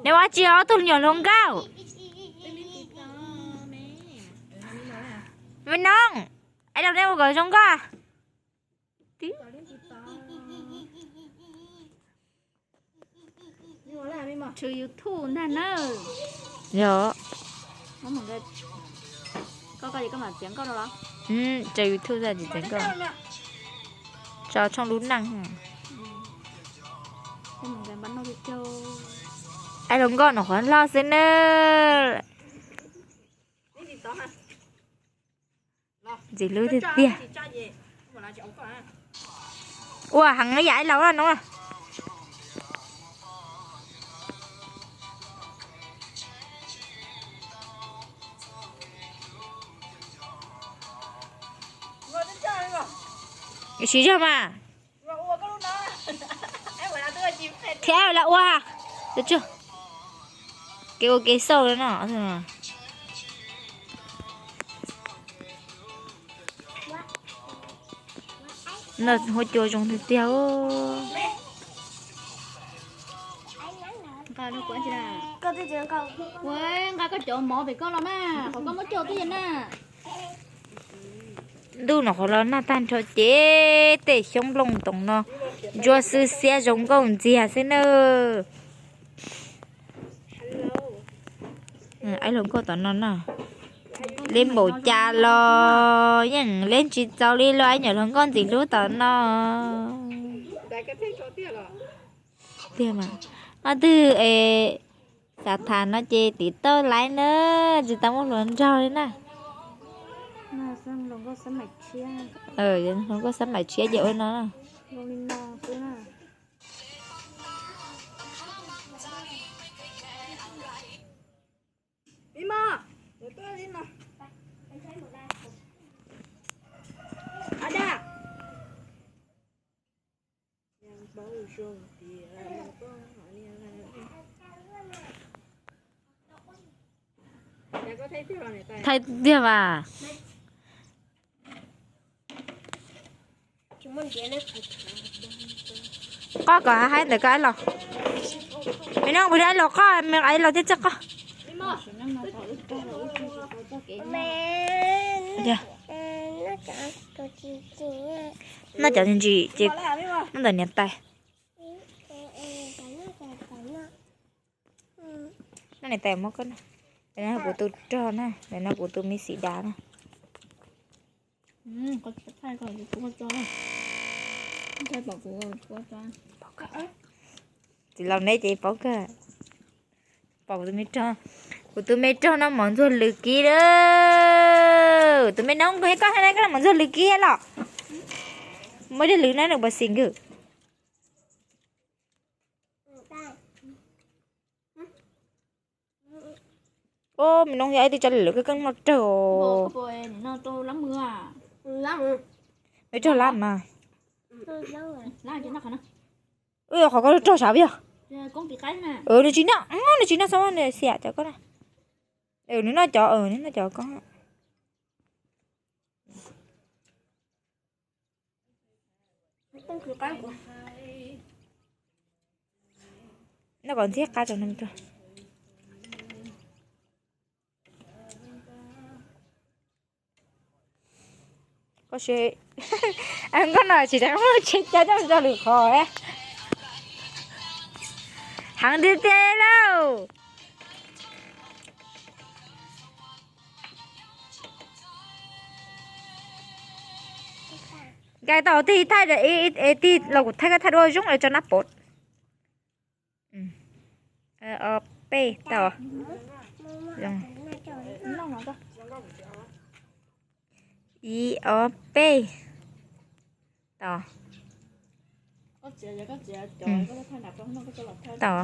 Neb ua tsi ob tug nyuam hluas nkauj? Me Noog, es los neb ua kom zoo nkauj. Tswv YouTube ntag na. Yog. Koj, koj, koj mam txiav nkauj no los? Tswv YouTube tsis txiav nkauj. Tso tshooj lub neej. Aib hluas nkauj no qhuav hlob xwb na. Ntxim hlub tiag tiag. Ua heev yam aib laus no. Siv zog mas. Thiab lawv ua kev ua kev xauj no. Noj huab cua zoo tiag tiag. Nqa koj cov mov pem koj los mas, qhov koj muab coj twb yog na. Ntuj no qhuav los nag tag nrho ces tej xyoob nplooj ntoos no ntsuab xwb xiab zoo nkauj ntxiag xwb na. Aib hluas nkauj tom no na, leb npaum cas los yeej leb tsis txaus li los aib nyuam hluas nkauj ntxim hlub tom no. Tiag mas, ob twg es xav tham no ces tiv tauj laib na, tsis tau muaj hluas nraug li na. Hluas nkauj xab maim tshiab ces ua no. Thaij tiag mas. Qoj kom haib ntawm koj aib los. Me noog, kuv aib los qoj, me aib los thiab txog qoj. Noj cov ntsim ces muab ntawm niam tais. Noj niam tais muab koj na. Ntawm no kuv tus rog na, ntawm no kuv tus me xim dav na. Txiv laus neb ces paub kawg. Pom kuv tus me rog, kuv tus me rog no mov ntxuag lwm kib lawm. Tus me noog, koj hais koj no mov ntxuag lwm kib los? Muaj ib lwm na nws puas xis nkawd. Ub, me noog, yog ib tug tso lwm koj keej no rawg. Me rog lab mas. Qhov koj rog sav yog. Nws tsis noj, nws tsis noj xav nws xiam cov koj na. Nws noj cov, nws noj cov koj. Noj kom ntxhiab qab rau nws. Koj, nkauj no tsis tau muaj tsheb cav coj mus tso lwm qhov. Heev tiag tiag lauj. Nkais tau tig thaij, tig los kuv thaij, koj thaij dua zoo es tso nab pov. Ob peb tau. Ib ob peb tau. Tau.